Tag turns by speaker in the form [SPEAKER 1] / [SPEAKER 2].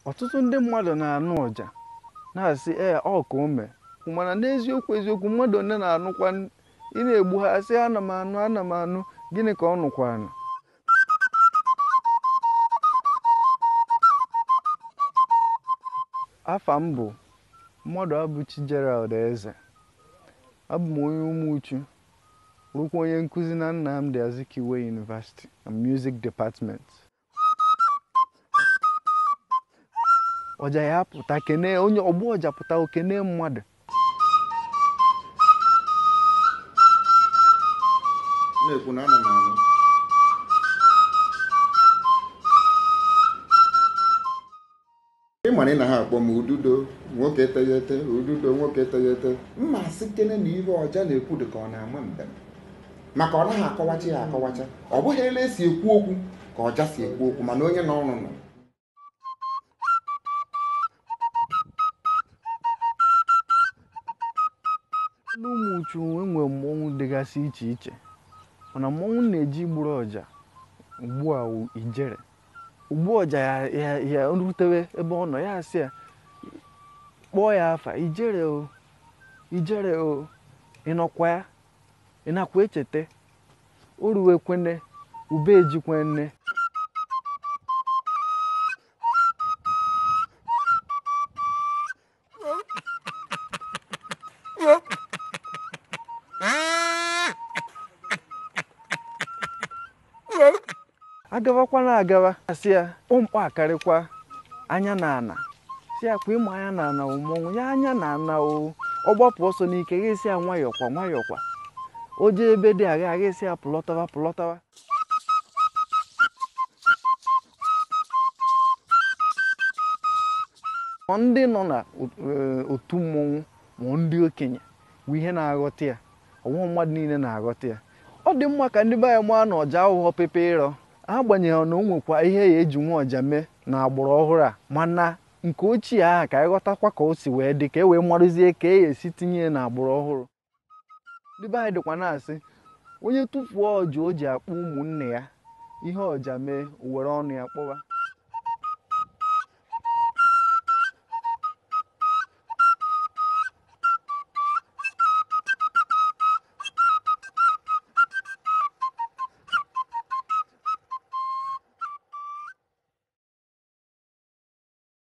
[SPEAKER 1] Ọtụtụ ndị mmadụ na-anụ ọja na-asị ee ọ ka o mee, mana n'eziokwu eziokwu mmadụ one na-anụkwa ị na-egbu ha asị ana m anụ ana m anụ, gịnị ka ọ nụkwanụ? Afa m bụ Mmaduabuchi Gerald Eze. Abụ m onye Ụmụuchu, bụrụkwa onye nkụzi na Nnamdi Azikiwe University na Music Department. Ọja ya pụta kene onye ọgbọ ọja pụta okene mmadụ.
[SPEAKER 2] Na-ekwu na ana m anụ. Ị mara ị na ha akpọ m ududo nwoke teghete, ududo nwoke teghete. Mma asị kene na ihe ọja na-ekwu dị ka ọ na-ama mbem, maka ọ naghị akọwacha ya akọwacha. Ọ bụghị ele esi ekwu okwu ka ọja si ekwu okwu, mana onye nọ ọnụ nọ.
[SPEAKER 1] N'Ụmụuchu enwe mmọnwụ dịgasị iche iche, mana mmọnwụ na-eji gburu ọja ugbu a wụ ijere. Ugbu ọja ya rutewe ebe ọ nọ, ya asị ya kpọọ ya afa, ijere o, ijere o, ị nọkwa ya, ị nakwa echete, o ruwekwene, ube ejikwene. Agawakwana agawa, asị ya kpọmkpọ akarịkwa anya na ana, sị ya kwa ịmụ anya na ana mmọnwụ ya anya na ana o, ọ gbapụ ọsọ n'ike gha esi ya nwayọkwa nwayọkwa, o jee ebe dị agha agha esi ya pụlọtawa pụlọtawa. Ndị nọ na otu mmọnwụ ma ndị okenye bụ ihe na-aghọta ya, ọnwụ mmadụ niile na-aghọta ya. Ọ dị mma ka ndị be anyị maa na ọja aghụghọ pepe ịrọ, agbanyeghị na o nwekwa ihe ya eji nwa ọja mee na agbụrụ ọhụrụ a, mana nke ochie ahụ ka anyị ghọtakwa ka o si wee dị, ka e wee marụzie ka e esi tinye ya na agbụrụ ọhụrụ. Ndị be anyị dịkwa na-asị onye tụfuo ọja o ji akpọ ụmụnne ya, ihe ọja mee o were ọnụ ya kpọwa.